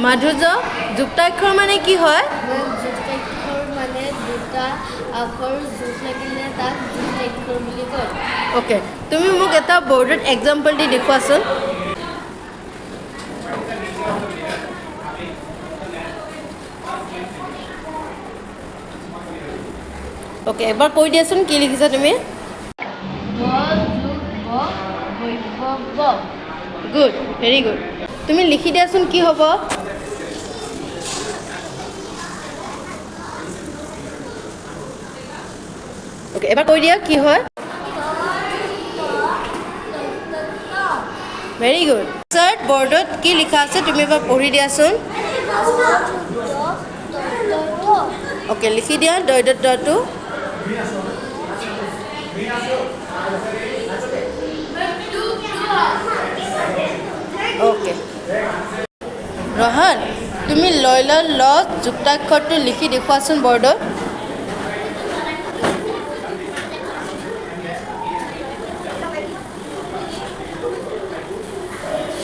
মাধুৰ্য, যুক্তাক্ষৰ মানে কি হয়? যুক্তাক্ষৰ মানে দুটা আখৰ যোগ লাগিলে তাক যুক্তাক্ষৰ বুলি কয়। অ'কে, তুমি মোক এটা বৰ্ডত এক্সাম্পল দি দেখুৱাচোন। অ'কে, এবাৰ কৈ দিয়াচোন কি লিখিছা তুমি? ব যোগ ব বৈব ব। Good, very good. তুমি লিখি দিয়াচোন কি হ'ব? অ'কে, এবাৰ কৈ দিয়া কি হয়? Very good. Sir, বৰ্ডত কি লিখা আছে তুমি এবাৰ পঢ়ি দিয়াচোন। অ'কে, লিখি দিয়া দয় দটো। অ'কে ৰহান, তুমি লয় ল ল যুক্তাক্ষৰটো লিখি দেখুৱাচোন বৰ্ডত।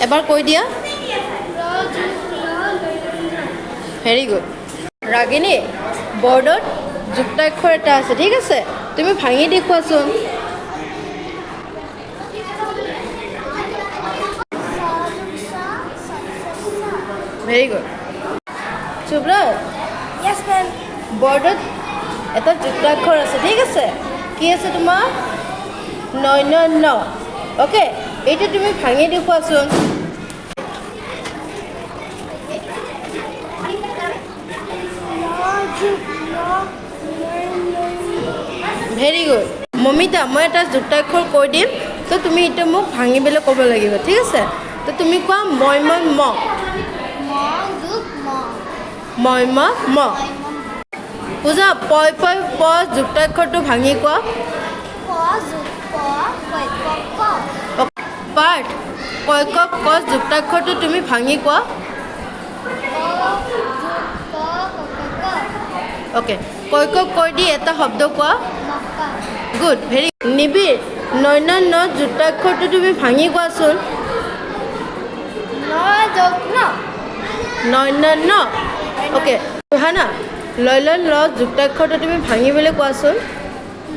এবাৰ কৈ দিয়া। Very good. ৰাগিনী, বৰ্ডত যুক্তাক্ষৰ এটা আছে, ঠিক আছে, তুমি ভাঙি দেখুৱাচোন। Very good. Subrata, Yes, ma'am. বৰ্ডত এটা যুক্তাক্ষৰ আছে, ঠিক আছে, কি আছে তোমাৰ? নয় ন ন। অ'কে, এইটো তুমি ভাঙি দেখুৱাচোন। Very good. Mamita, মই এটা যুক্তাক্ষৰ কৈ দিম, তো তুমি এইটো মোক ভাঙিবলৈ ক'ব লাগিব, ঠিক আছে? তো তুমি কোৱা, মই মই ম। ম যোগ ম। মই ম ম। পূজা, পয় পয় প যুক্তাক্ষৰটো ভাঙি কোৱা। প যোগ প পয় প প। পাৰ্থ, কয় ক ক যুক্তাক্ষৰটো তুমি ভাঙি কোৱা। ক যোগ ক ক ক ক। অ'কে, কয় ক কৈ দি এটা শব্দ কোৱা। মকা। Good, very. নিবিড়, নয় ন ন যুক্তাক্ষৰটো তুমি ভাঙি কোৱাচোন। ন যোগ ন। নয় ন ন। অ'কে, হানা, লয় ল ল যুক্তাক্ষৰটো তুমি ভাঙিবলৈ কোৱাচোন।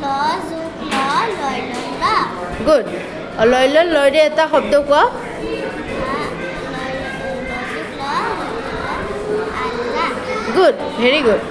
ল যোগ ল লয় ল ল। গুড। লয় ল লয় দি এটা শব্দ কোৱা। আল্লাহ। Good, very good.